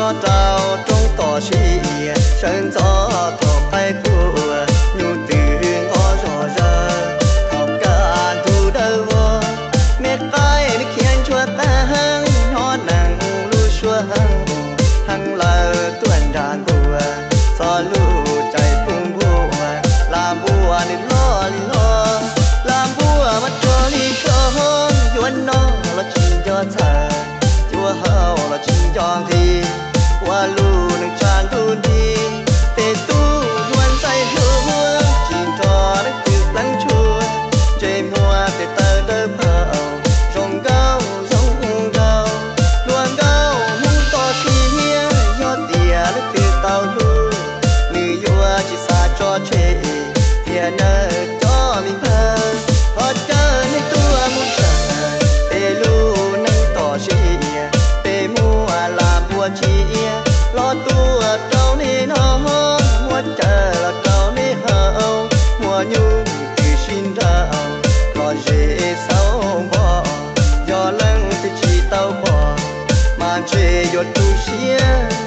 Nyob rau roob toj siab sawv ntxov thaum qaib qua, nyuj twm nqov zog zawg thaum kaj ntug dawb vog. Me qaib nws khiav ntshua tag heev, hnov neeg lub suab heev, heev lawm tuaj nram nkuaj, txog lub caij pub npuaj, lam npuaj nws loj li loj, lam npuaj mas rog li rog, yuav noj los tsis nco txhawj, yuav haus los tsis nco nqhis, ua lub neej tshav ntuj nti. Tej tub hluas ntxhais hluas tsis nrog leej twg pleev tshuaj, ntsej muag tes taw dawb paug, zoo nkauj zoo nraug, hluas nkauj hmoob toj siab, yog tias leej twg tau hlub, nws yuav tsis xav tso tseg. Tiam nawb cov me npawg, thov caw nej tuaj mus saib peb lub neej toj siab, peb muaj lam npuaj tsiab los tuaj rau nej noj, muab cawv los rau nej haus, muaj nyuj twm sib nraus, los zem xauv npo. Yog leej twg tsis tau pom, mas ntshe yuav tu siab.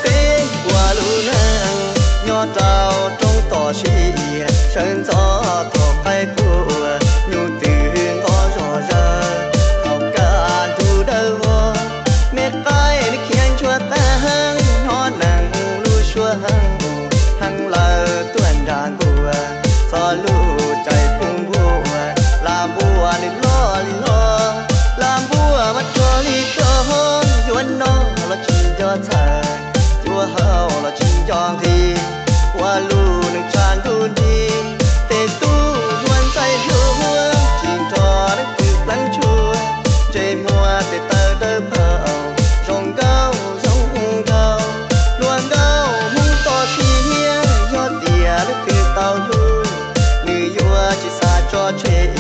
Peb ua lub neej nyob rau roob toj siab, sawv ntxov thaum qaib qua, nyuj twm nqov zog zawg thaum kaj ntug dawb vog. Me qaib nws khiav ntshua tag heev, hnov neeg lub suab heev, heev lawm tuaj nram nkuaj, txog lub caij pub npuaj, lam npuaj nws loj li loj, lam npuaj mas rog li rog, yuav noj los tsis nco txhawj, yuav haus los tsis nco nqhis, ua lub neej tshav ntuj nti. Tej tub hluas ntxhais hluas tsis nrog leej twg pleev tshuaj, ntsej muag tes taw dawb paug, zoo nkauj zoo nraug, hluas nkauj hmoob toj siab, yog tias leej twg tau hlub, nws yuav tsis xav tso tseg.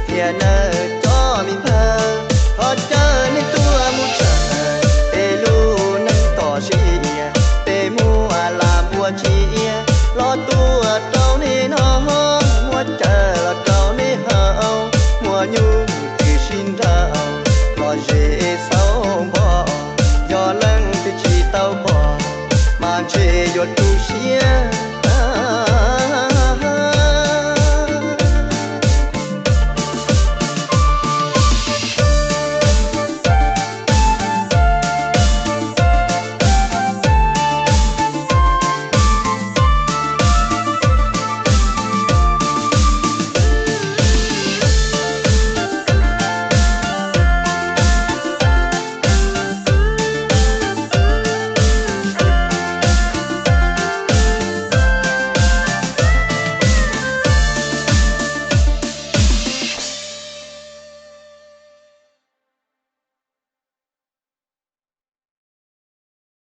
Tiam nawb cov me npawg, thov caw nej tuaj mus saib peb lub neej toj siab, peb muaj lam npuaj tsiab los tuaj rau nej noj, muab cawv los rau nej haus, muaj nyuj twm sib nraus, los zem